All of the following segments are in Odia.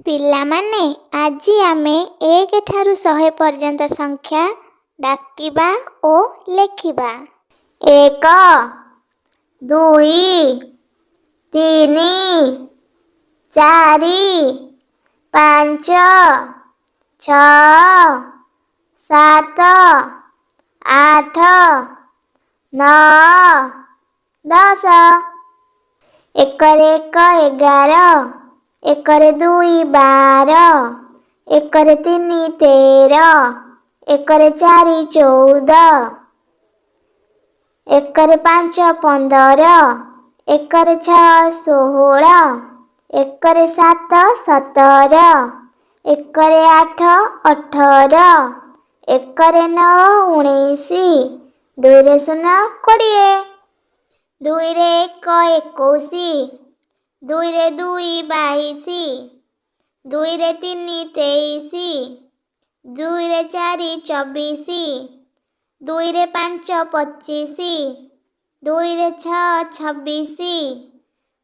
ପିଲାମାନେ, ଆଜି ଆମେ 1 ଠାରୁ 100 ପର୍ଯ୍ୟନ୍ତ ସଂଖ୍ୟା ଡାକିବା ଓ ଲେଖିବା। 1, 2, 3, 4, 5, 6, 7, 8, 9, 10। 1ରେ 1 11, 1ରେ 2 12, 1ରେ 3 13, 1ରେ 4 14, 1ରେ 5 15, 1ରେ 6 16, 1ରେ 7 17, 1ରେ 8 18, 1ରେ 9 19, 2ରେ 0 20। 2ରେ 1 21, 2ରେ 2 22, 2ରେ 3 23, 2ରେ 4 24, 2ରେ 5 25, 2ରେ 6 26,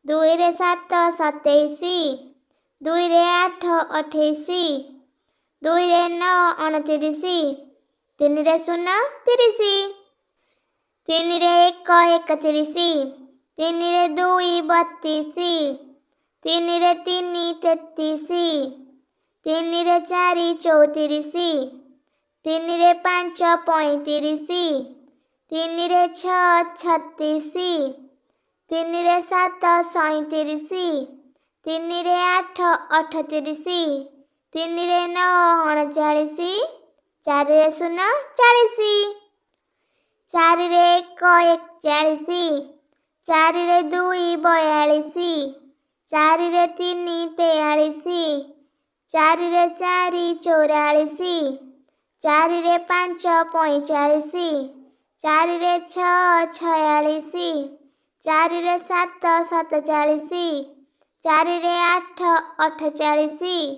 2ରେ 7 27, 2ରେ 8 28, 2ରେ 9 29, 3ରେ 0 30। 3ରେ 1 31, 3ରେ 2 32, 3ରେ 3 33, 3ରେ 4 34, 3ରେ 5 35, 3ରେ 6 36, 3ରେ 7 37, 3ରେ 8 38, 3ରେ 9 39, 4ରେ 0 40। 4ରେ 1 41, 4ରେ 2 42, 4ରେ 3 43, 4ରେ 4 44, 4ରେ 5 45, 4ରେ 6 46, 4ରେ 7 47, 4ରେ 8 48,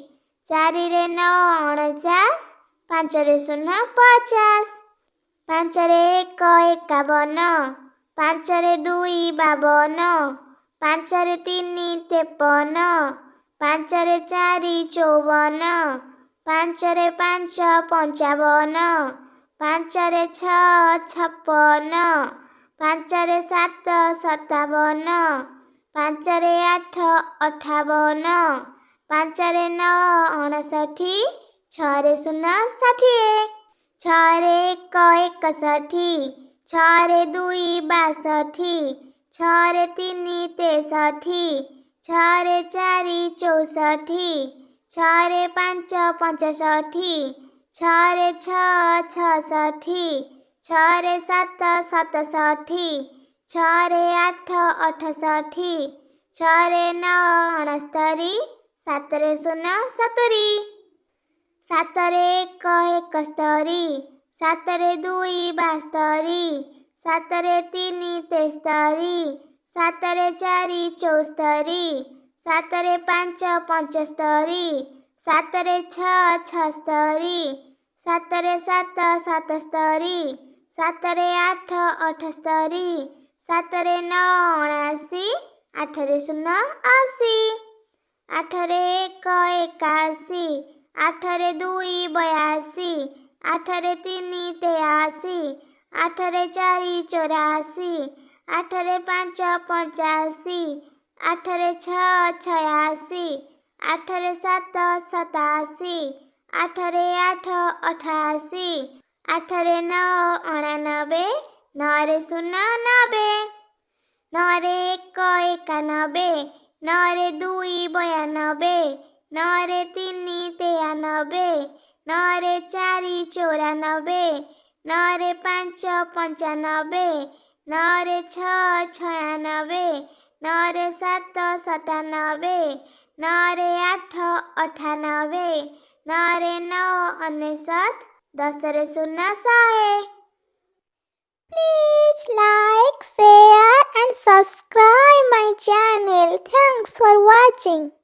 4ରେ 9 49, 5ରେ 0 50। 5ରେ 1 51, 5ରେ 2 52, 5ରେ 3 53, 5ରେ 4 54, 5ରେ 5 55, 5ରେ 6 56, 5ରେ 7 57, 5ରେ 8 58, 5ରେ 9 59, 6ରେ 0 60। 6ରେ 1 61, 6ରେ 2 62, 6ରେ 3 63, 6ରେ 4 64, 6ରେ 5 65, 6ରେ 6 66, 6ରେ 7 67, 6ରେ 8 68, 6ରେ 9 69, 7ରେ 0 70। 7ରେ 1 71, 7ରେ 2 72, 7ରେ 3 73, 7ରେ 4 74, 7ରେ 5 75, 7ରେ 6 76, 7ରେ 7 77, 7ରେ 8 78, 7ରେ 9 79, 8ରେ 0 80। 8ରେ 1 81, 8ରେ 2 82, 8ରେ 3 83, 8ରେ 4 84, 8ରେ 5 85, 8ରେ 6 86, 8ରେ 7 87, 8ରେ 8 88, 8ରେ 9 89, 9ରେ 0 90। 9ରେ 1 91, 9ରେ 2 92, 9ରେ 3 93, 9ରେ 4 94, 9ରେ 5 95, 9ରେ 6 96, 9ରେ 7 97, 9ରେ 8 98, 9ରେ 9 99, 10ରେ 0 100। Please like, share and subscribe my channel. Thanks for watching.